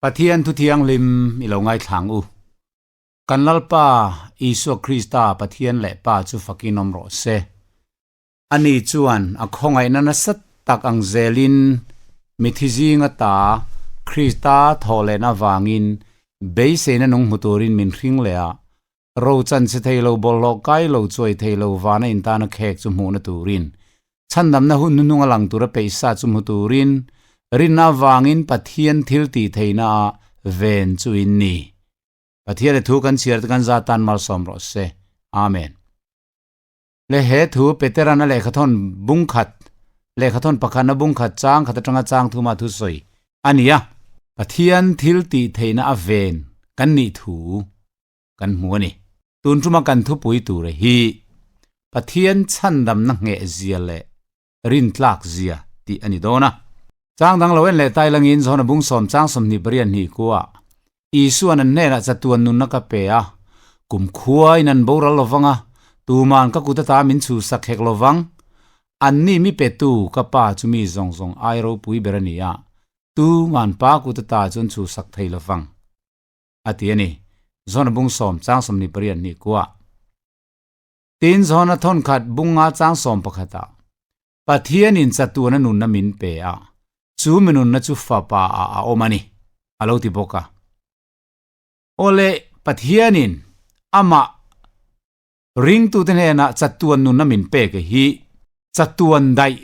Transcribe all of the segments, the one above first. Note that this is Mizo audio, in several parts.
Pathian thu thianghlim i lo ngaithlang u. Kan Lalpa Isua Krista Pathian leh Pa chu fakin awm rawh se. Ani chuan a khawngaihna nasa tak ang zelin mithi zinga ta Krista thawhlehna avangin beiseina nung hmu turin min hring leh a, ro chan che thei lo bawlhhlawh kai lo chuai thei lo vana intana khek chu hmuhna turin Chhandamna hun hnuhnung a lang tura peihsa chu hmu turin rinna avangin Pathian thil tih theihna ah ven chu in ni. Pathian e thu kan chhiar te kan za tan malsawm rawh se. Amen. Le he thu Peteran a lehkhathawn bungkhat, lehkhathawn pakhatna bungkhat chang khat atanga chang thuma thu sawi a ni a. Pathian thil tih theihna a ven kan nih thu kan hmu a ni. Tun tuma kan thupui tura hi Pathian chhandamna ngheh zia leh rintlak zia tih a ni dawn a. Chang dang lo en leh tai langin Johana bung sawm chang 28 hnih kuah Isuan an hnenah chatuan nunna ka pe a, kum khuain an boral lovang a, tuman ka kut ata min chhuhsak hek lovang. Anni mi petu ka pa chu mi zawng zawng ai ropui ber a ni a, tuman pa kut ata chuan chhuhsak thei lovang. a ti a ni. Zona bung sawm chang 28 hnih kuah. Tin Zona thawnkhat bunga chang sawm pakhatah Pathianin chatuana nunna min pe a, chu mi nunna chu fapa ah a awm a ni, a lo ti bawk a. Awle, Pathianin amah ringtute hnenah chatuan nunna min pek hi chatuan daih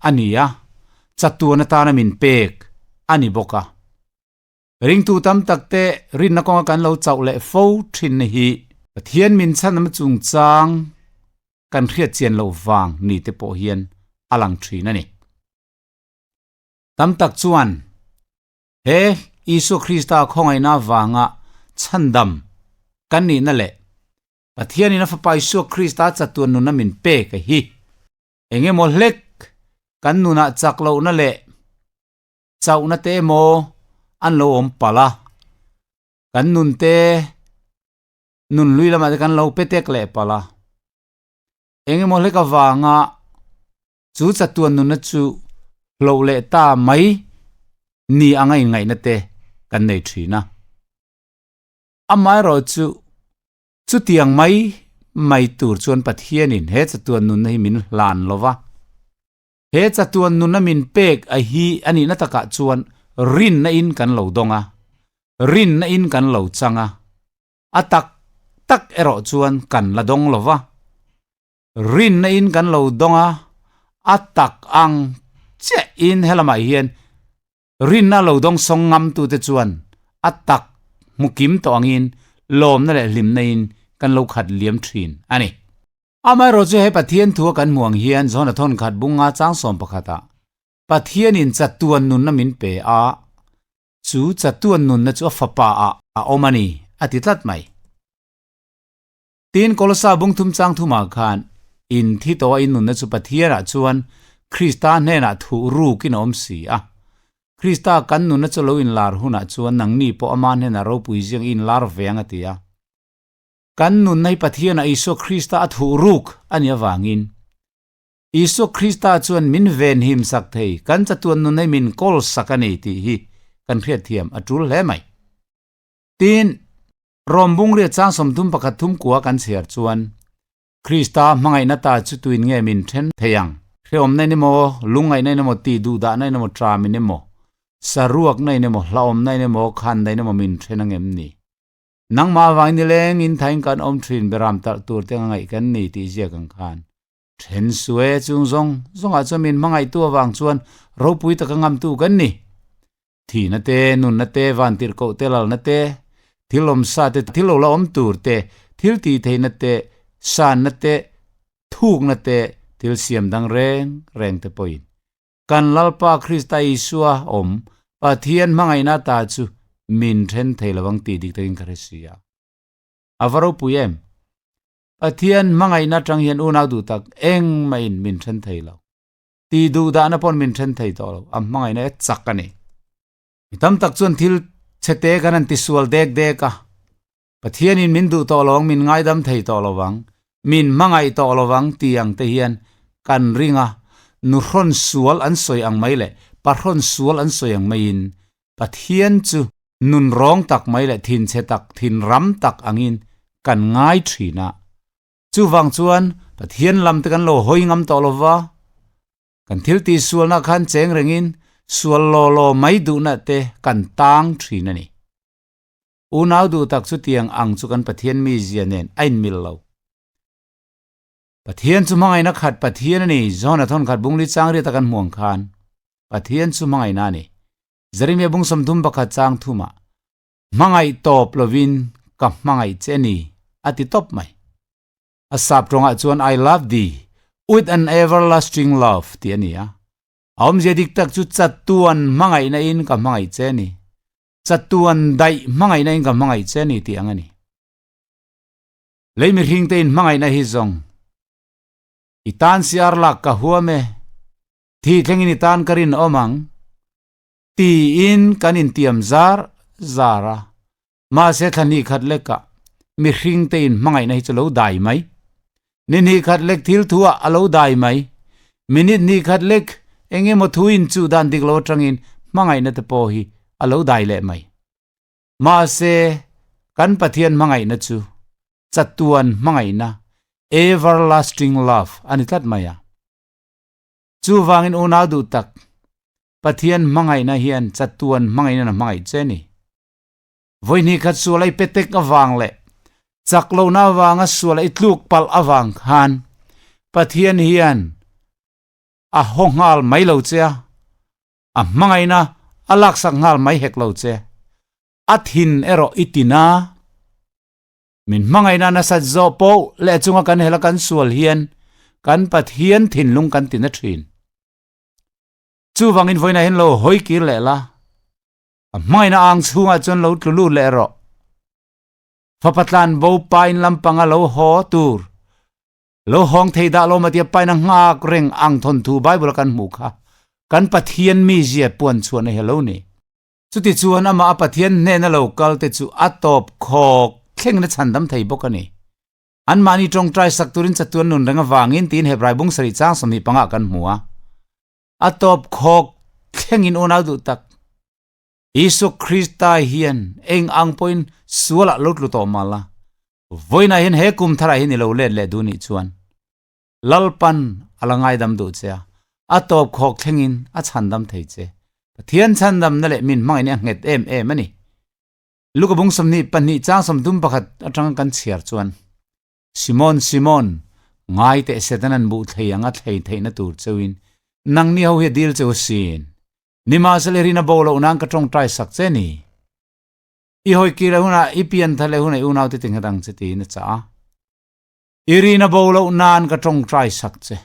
a ni a, chatuan atana min pek a ni bawk a. Ringtu tam tak te rinna kawnga kan lo chauh leh fo thin hi Pathian min chhan am chungchang kan hriat chian loh vang ni te pawh hian a lang thin a ni. Tam tak chuan he Isua Krista khawngaihna vanga chhandam kan nihna leh Pathianin a Fapa Isua Krista chatuan nuna min pek a hi engemaw hlek kan nunah chak lohna leh chauhna te emaw an lo awm palh a, kan nun te nun lui lamah te kan lo pe tek leh palh a, engemaw hlek avanga chu chatuan nunna chu hloh leh ta mai ni anga inngaihna te kan nei thin a. Amaherawhchu chu chutiang mai mai tur chuan Pathianin he chatuan nunna hi min hlan lo va. He chatuan nuna min pek a hi a nihna takah chuan rinna in kan lo dawng a, rinna in kan lo chang a, a tak tak erawh chuan kan la dawng lo va. Rinna in kan lo dawng a, a tak ang chiah in helamah hian rinna lo dawng sawng ngam tute chuan a tak hmu kim tawh angin lawmna leh hlimna in kan lo khat liam thin a ni. Amaherawh chu he Pathian thu a kan hmuh ang hian John-a thawnkhat bunga chang sawm pakhatah Pathianin chatuan nunna min pe a, chu chatuan nunna chu a fapa ah a awm a ni a ti tlat mai. Tin, Kolosa bung thum chang thumah khan in thi tawh a in nunna chu Pathianah chuan Krista hnenah thuh rukin a awm si a. Krista kan nunna chu lo inlar hunah chuan nangni pawh ama hnenah ropui ziang i inlar ve ang a ti a. Kan nunna hi Pathianah Isua Krista a thuh ruk a nih avangin, Isua Krista chuan min venhim sak thei, kan chatuan nunna hi min kawl sak a ni tih hi kan hriatthiam a tul hle mai. Tin, Rom bungriat chang 31 thum kua kan chhiar chuan, Krista hmangaihna ta chu tuin nge min then thei ang? Hrehawmna in emaw, lungngaihna in emaw, tih duhdahna in emaw, tram in emaw, saruakna in emaw, hlauhawmna in emaw, khandaih in emaw min then ang em ni? Nangmah avangin nilengin thain kan awm thin beram talh tur te ngaih kan ni tih ziak ang khan then sue chung zawng zawngah chuan min hmangaihtu avang chuan ropui taka ngamtu kan ni. Thihna te, nunna te, vantirhkoh te, lalna te, thil awmsa te, thil lo la awm tur te, thil tih theihna te, sanna te, thukna te, thil siam dang reng reng te pawhin Kan Lalpa Krista Isua awm Pathian hmangaihna ta chu min then thei lo ang tih dik takin ka hre si a. A va ropui em? Pathian hmangaihna atang hian unau duh tak engmahin min then thei lo. Tih duh dahna pawn min then thei tawh lo. A hmangaihna e chak a ni. Mi tam tak chuan thil chhete kan han tisual dek dek a. Pathianin min duh tawh lo ang, min ngaidam thei tawh lo vang, min hmangaih tawh lo vang tih ang te hian kan ring a, nuhrawn sual an sawi ang mai leh pahrawn sual an sawi ang maiin Pathian chu. Nun rawng tak mai leh thinchhe tak, thinram tak angin kan ngai thin a. Chuvang chuan Pathian lam te kan lo hawi ngam tawh lo va, kan thil tih sualna khan cheng rengin sual law law mai duhna te kan tang thin a ni. Unau duh tak chutiang ang chu kan Pathian mizia nen a inmil lo. Pathian chu hmangaihna khat Pathian a ni, John-a thawn khat bungli chang riata kan hmuh ang khan Pathian chu hmangaihna a ni. Jeremia bung 31 chang thumah, Hmangaih tawp lovin ka hmangaih che ni, a ti tawp mai. A sap tawngah chuan I love thee with an everlasting love tih a ni a. A awmzia dik tak chu chatuan hmangaihna in ka hmangaih che ni, chatuan daih hmangaihna in ka hmangaih che ni tih ang a ni. Lei mihringte in hmangaihna hi zawng i tan siar lak ka huam e. Thi thlengin i tan ka rinawm ang, tiin kan intiam zar zar a. Mahse thla hnih khat lekah mihringte in hmangaihna hi chu lo dai mai. Ni hnih khat lek thil thuah a lo dai mai. Minute hnih khat lek eng emaw thu in chuh dan dik lo atangin hmangaihna te pawh hi a lo dai leh mai. Mahse kan Pathian hmangaihna chu chatuan hmangaihna, everlasting love, a ni tlat mai a. Chuvangin unau duh tak, Pathian hmangaihna hian chatuan hmangaihna na hmangaih che ni. Vawihnih khat sual a i petek avang leh chak lohna avanga sual a i tluk palh avang khan Pathian hian a haw nghal mai lo che a, a hmangaihna a laksak nghal mai hek lo che. A thin erawh i tin a. Min hmangaihna nasat zawh pawh leh chunga kan hela kan sual hian kan Pathian thinlung kan tina thin. Chuvangin vawiinah hian lo hawi kir leh la, a hmangaihna ang chhungah chuan lo tlu lut leh rawh. Fapa tlan bo pain lampanga lo haw tur, lo hawng thei dah lo matia paina nghak reng ang thawnthu Bible a kan hmuh kha kan Pathian mizia puan chhuahna hi a lo ni. Chutichuan amah a Pathian hnena lo kal te chu a tawp khawk thlengin a chhandam thei bawk a ni. Anmahni tawngtai sak turin chatuan nun reng avangin tiin Hebrai bung sarih chang 25 ah kan hmu a. A tawp khawk thlengin unau duh tak Isua Krista hian eng ang pawhin sualah lo tlu tawh mal a, vawiinah hian he kum tharah hian i lo let leh duh nih chuan Lalpan a la ngaidam duh che a, a tawp khawk thlengin a chhandam thei che. Pathian chhandamna leh min hmangin a nghet em em a ni. Luka bung 22 chang 31 atanga kan chhiar chuan, Simon, Simon, ngai teh Setanan buh thlei anga thlei theihna tur cheuin nangni ho hi a dil cheu asin. Nimahsela i rin a bo loh nan ka tawngtai sak che ni. I hawi kir leh hunah i pian thar leh hunah i unaute tinghet ang che tiin a chah a. I rin a bo loh nan ka tawngtai sak che.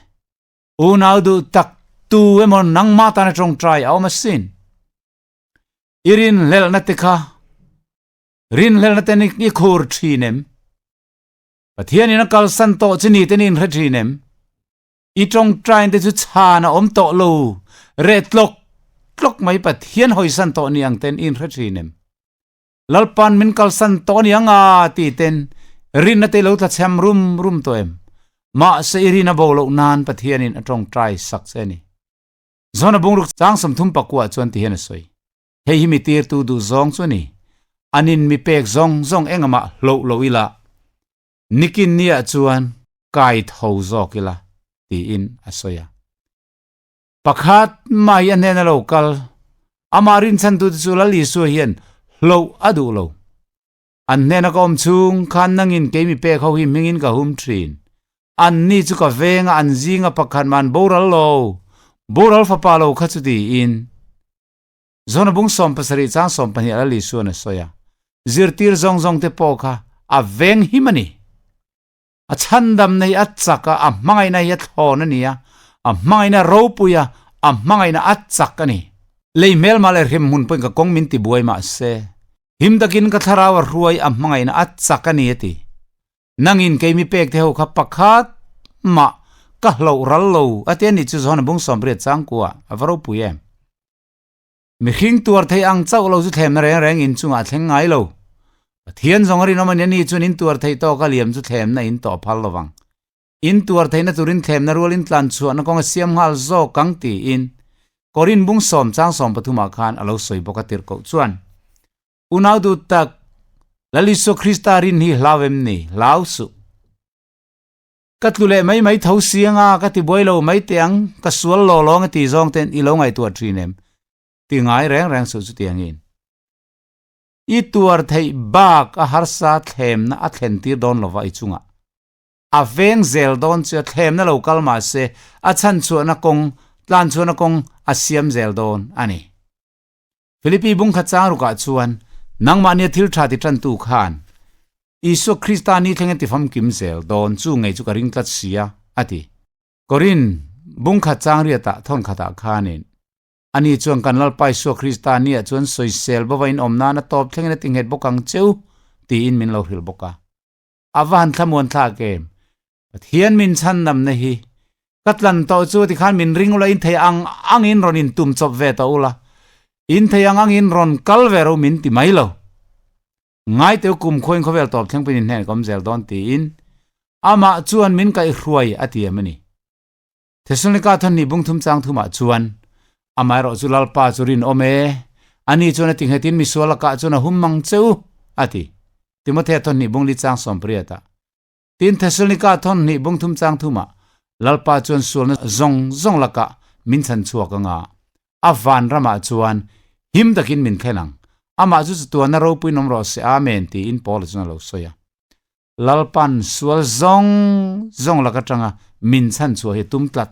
Unau duh tak tu emaw nangmah tana tawngtai a awm asin. I rinhlelhna te kha rinhlelhna te i khur thin em? Pathianin a kalsan tawh che ni te ni inhre thin em? I tawngtain te chu chhan a awm tawh lo, reh tlawk tlawk mai Pathian hawisan tawh ni ang ten i inhre thin em? Lalpan min kalsan tawh a ni ang a ti ten rinna te lo tla chhem rum rum tawh em? Mahse i rin a bo loh nan Pathianin a tawngtai sak che a ni. Zona bungruk chang 34 chuan ti hian a sawi. Hei hi mi tirtu duh zawng chu a ni. Anin mi pek zawng zawng engamah hloh lo ila, nikin niah chuan kai tho zawk ila tiin a sawi a. Pakhat mai a hnena lo kal, amah rinchhantute chu Lal Isua hian hloh a duh lo. An hnena ka awm chhung khan nangin kei mi pek ho hi hmingin ka hum thin. Anni chu ka venga an zinga pakhat mah an boral lo, boral fapa lo kha chu tiin. Zona bung 70 chang 12 Lal Isua'n a sawi a, zirtir zawng zawng te pawh kha a veng him a ni. A chhandamna hi a chak a, a hmangaihna hi a thlawn a ni a, a hmangaihna ropui a, a hmangaihna a chak a ni. Lei hmelma leh hremhmun pawhin ka kawng min tibuai mah se, him takin ka thlarau a hruai, a hmangaihna a chak a ni a ti. Nangin kei mi pek te ho kha pakhat mah ka hloh ral lo a ti a nih chu Johana bung 80 changkua a va ropui em. Mihring tuar thei ang chauh lo chu thlemna reng reng in chungah a thleng ngai lo. Pathian zawng a rinawm a ni, ani chuan in tuar theih tawk a liam chu thlemna in tawh phal lo vang. In tuar theihna turin thlemna rual in tlan chhuahna kawng a siam nghal zawk ang tiin Korin bung sawm chang sawm pathumah khan a lo sawi bawk a tirhkoh chuan. Unau duh tak, Lal Isua Krista rin hi hlau em ni? Hlau suh. Ka tlu leh mai mai tho si anga ka ti buai lo mai teh ang, ka sual law lawng e ti zawng ten i lo ngaihtuah thin em? Ti ngai reng reng suh chutiangin. I tuar theih bak a harsa thlemna a thlen tir dawn lova i chungah. A veng zel dawn chu a thlemna lo kal mah se a chhan chhuahna kawng, tlan chhuahna kawng a siam zel dawn a ni. Philippi bungkhat chang rukah chuan nangmahnia thil tha ti tantu khan Isua Krista ni thleng a ti famkim zel dawn chu ngei chu ka ring tlat sia, a ti. Korin bungkhat chang riatah thawnkhatah khanin ani chuan kan Lalpa Isua Krista niah chuan sawisel bova in awm nan a tawp thlengin a ti nghet bawk ang cheu tiin min lo hrilh bawk a. A va han thlamuan thlak em? Pathian min chhandamna hi ka tlan tawh chu tikhan min ring ula in thei ang angin rawn in tum chawp ve tawh ula, in thei ang angin rawn kal ve ro min ti mai lo. Ngai teu kum khuain khawvel tawp thleng pawhin in hnen ka awm zel dawn tiin amah chuan min kaihhruai a ti em a ni. Thesalonika thawn hnih bungthum chang thumah chuan amaherawh chu Lalpa chu rinawm e, ani chuan a tinghetin misual lakah chuan a hum mang che u, a ti. Timothea thawn hnih bungli chang sawmpriatah. Tin, Thesalonika thawn hnih bungthum chang thumah Lalpa chuan sualna zawng zawng lakah min chhan chhuak anga a van ramah chuan him takin min thlen ang. Amah chu chatuana ropuiin awm rawh se, Amen, tiin Paula chuan a lo sawi a. Lalpan sual zawng zawng lak atanga min chhan chhuah hi tum tlat.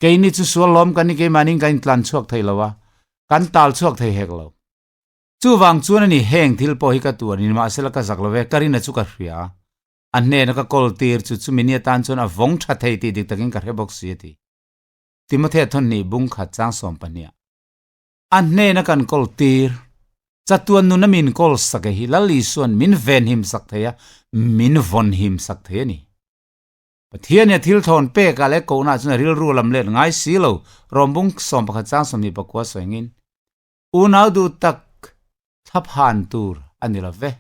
Keini chu sual lawm kan ni keimahniin kan intlan chhuak thei lo a, kan tal chhuak thei hek lo. Chuvang chuan a ni heng thil pawh hi ka tuar ni mahsela ka zak lo ve, ka rina chu ka hria a, a hnena ka kawl tir chu chumi ni atan chuan a vawng tha thei tih dik takin ka hre bawk si a ti. Timothea thawnhnih bung khat chang 12. A hnena kan kawl tir. Chatuan nuna min kawl sak e hi Lal Isuan min venhim sak thei a, min vawnhim sak thei a ni. Pathian nia thil thawn pekah leh kohna chuan a rilru a lam let ngai si lo, Rawmbung 11 chang 29 sawi angin, Unau duh tak thlaphan tur a ni lo ve.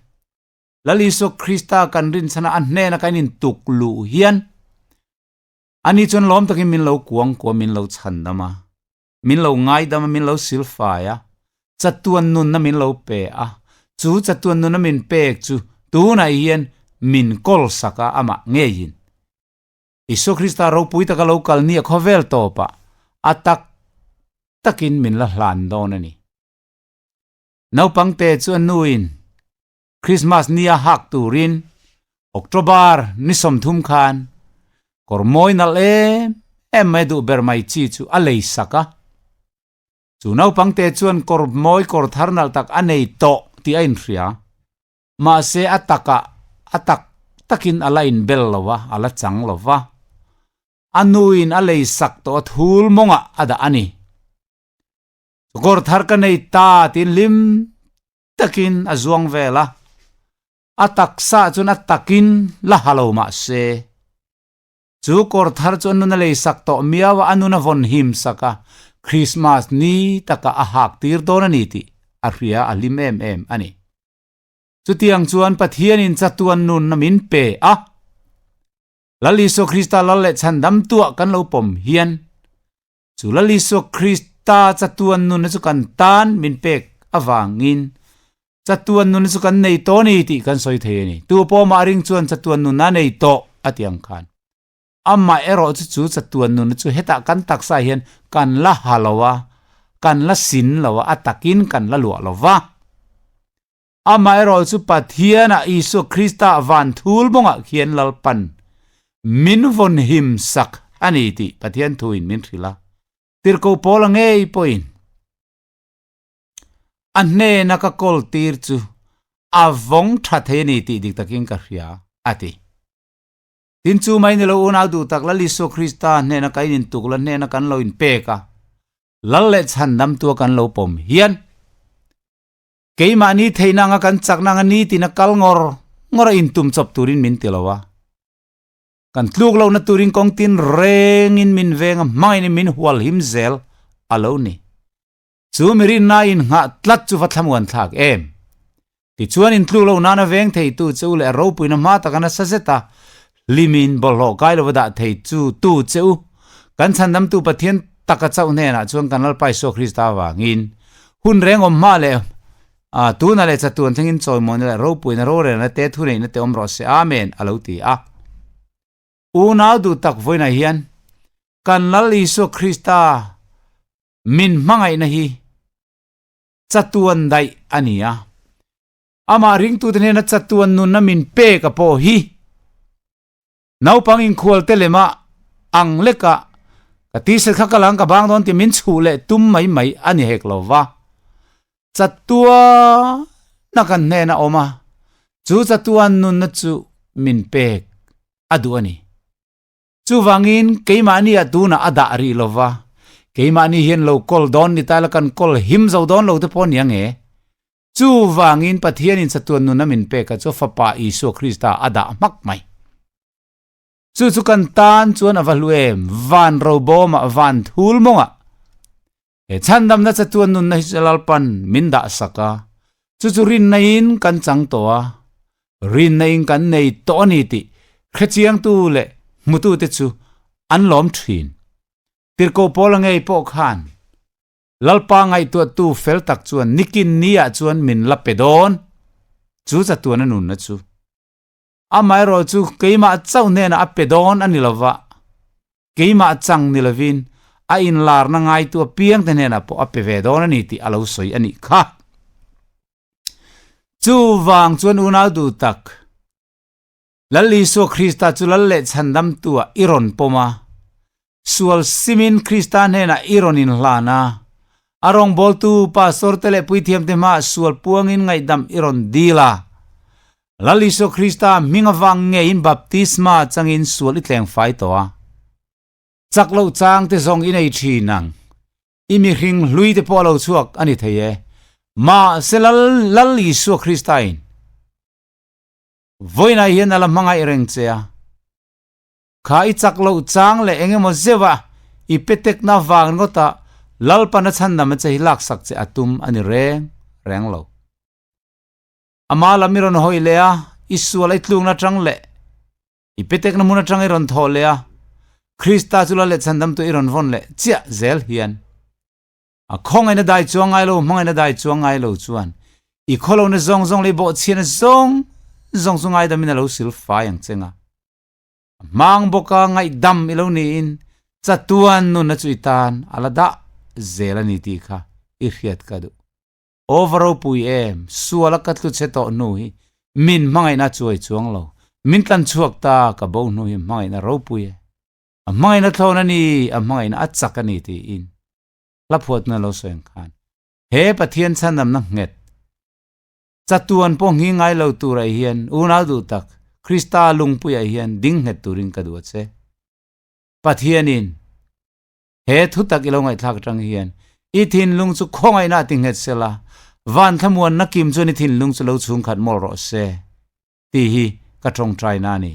Lal Isua Krista kan rinchhana a hnena kan intuk luh hian ani chuan lawm takin min lo kuang kuah min lo chhandam a. Min lo ngaidam a, min lo silfai a, chatuan nunna min lo pe a, chu chatuan nunna min pek chu tunah hian min kawl sak a, amah ngeiin. Isua Krista ropui taka lo kal ni a khawvel tawpah a tak takin min la hlan dawn a ni. Naupangte chu a nuin Krismas nia hak turin October ni 30 khan kawr mawi nalh em em mai duh ber mai chi chu a lei sak a. Chu naupangte chuan kawr mawi kawr thar nalh tak a nei tawh tih a inhria. Mahse a takah a tak takin a la inbel lo a, a la chang lo va. A nuin a lei sak tawh a thul mawngah a dah a ni. Kawr thar ka nei ta tiin hlim takin a zuang vel a, a taksa chuan a takin la ha lo mah se. Chu kawr thar chu a nun a lei sak tawh miau a, a nun a vawn him sak a, Christmas ni taka a hak tir dawn a ni tih a hria a hlim em em a ni. Chutiang chuan Pathianin chatuan nunna min pe a, Lal Isua Krista lal leh chhandam tuah kan lo pawm hian, Chu Lal Isua Krista chatuan nunna chu kan tan min pek avangin chatuan nunna chu kan nei tawh a ni tih kan sawi thei a ni. Tu pawh mah ring chuan chatuan nunna a nei tawh a ti ang khan. Amah erawh chu chu chatuan nunna chu hetah kan taksa hian kan la ha lo a, kan la sin lo a, a takin kan la luah lo va. Amah erawh chu Pathianah Isua Krista van thul mawngah khian Lalpan min vawn him sak a ni tih Pathian thuin min hrilh a. Tirhkoh Paula ngei pawhin a hnena ka kawl tir chu a vawng tha thei a ni tih dik takin ka hria a ti. Tin chu mai ni lo unau duh tak Lal Isua Krista hnena kan intuk la hnena kan lo inpek a, Lal leh chhandamtua kan lo pawm hian Keimahni theihna anga kan chakna anga nitin a kal ngawr ngawr a intum chawp turin min ti lo a. Kan tluk lohna turin kawng tin rengin min veng a, hmangin min hual him zel a lo ni. Chu mi rinna innghah tlat chu va thlamuan thlak em? Tichuan intluk loh nana veng theitu che u leh a ropuina hma taka nasa zeta hlimin bawlhhlawh kai lova dah thei chu tu che u kan chhandamtu Pathian taka chauh hnenah chuan kan Lalpa Isua Krista avangin hun reng awm hma leh. A, tuna leh chatuan thlengin chawimawina leh ropuina rorelna te thuneihna te awm rawh se. Amen, a lo ti a. Unau duh tak vawiinah hian kan Lal Isua Krista min hmangaihna hi chatuan daih a ni a. Amah ringtute hnena chatuan nunna min pek a pawh hi naupang inkhualte lema ang leka ka t-shirt kha ka lang ka bang dawn tih min chhuh leh tum mai mai a ni hek lo va. Chatuana kan hnena awm a, chu chatuan nunna chu min pek a duh a ni. Chuvangin keimahni ah tunah a dah rih lo va, keimahni hian lo kawl dawn ni ta ila kan kawl him zo dawn lo te pawh a ni ang e. Chuvangin Pathianin chatuan nuna min pek a chu Fapa Isua Krista a dah hmak mai. Chu chu kan tan chuan a va hlu em, van robawmah, van thul mawngah. He chhandamna chatuan nunna hi chu Lalpan min dah sak a, chu chu rinna in kan chang tawh a, rinna in kan nei tawh a ni tih hrechiangtu leh hmutute chu an lawm thin. Tirhkoh Paula ngei pawh khan Lalpa ngaihtuahtu fel tak chuan nikin niah chuan min la pe dawn, chu chatuan a nunna chu. Amaherawh chu keimah chauh hnenah a pe dawn a ni lova, keimah chang ni lovin a inlarna ngaitu apiangte hnenah pawh a pe ve dawn a ni tih a lo sawi a nih kha. Chuvang chuan unau duh tak, Lal Isua Krista chu Lal leh Chhandamtu-ah i rawn pawm a. Sual simin Krista hnenah i rawn inhlan a. A rawngbawltu pastor-te leh puithiamte hmaah sual puangin ngaihdam i rawn dil a. Lal Isua Krista hming avang ngeiin baptisma changin sual i tleng fai tawh a. Chak loh changte zawng i nei thin ang. I mihring hlui te pawh a lo chhuak a ni thei e. Mahse Lal Lal Isua Krista-in. Vawiinah hian a la hmangaih reng che a, kha i chak loh chang leh eng emaw zeuh a i petekna vang ringawta Lalpan a chhandam a che hi laksak che a tum a ni reng reng lo. Ama lam i rawn hawi leh a, i sual a i tlukna atang leh i petekna hmun atang i rawn thawh leh a, Krista chu Lal leh chhandamtu i rawn vawn leh chiah zel hian A khawngaihna dai chuang ngai lo, hmangaihna dai chuang ngai lo chuan i khawlohna zawng zawng leh i bawhchhiatna zawng zawng chu ngaidamin a lo sil fai ang che nga. A hmang bawka ngaihdam i lo niin chatuan nunna chu i tan a la dah zel a ni tih kha i hriat ka duh. Aw va ropui em, suala ka tlu che tawh hnu hi min hmangaihna a chuai chuang lo, min tlan chhuak ta ka bo hnu hi hmangaihna ropui e. A hmangaihna thlawn a ni, a hmangaihna a chak a ni tiin hla phuatna lo sawi ang khan he Pathian chhandamna nghet chatuan pawh nghi ngai lo turah hian unau duh tak Krista lungpuiah hian ding nghet turin ka duh a che. Pathianin he thu tak i lo ngaihthlak atang hian i thinlung chu khawngaihna a ti nghet sela, van thlamuanna kim chuan i thinlung chu lo chhungkhat mawlh rawh se tih hi ka tawngtaina a ni.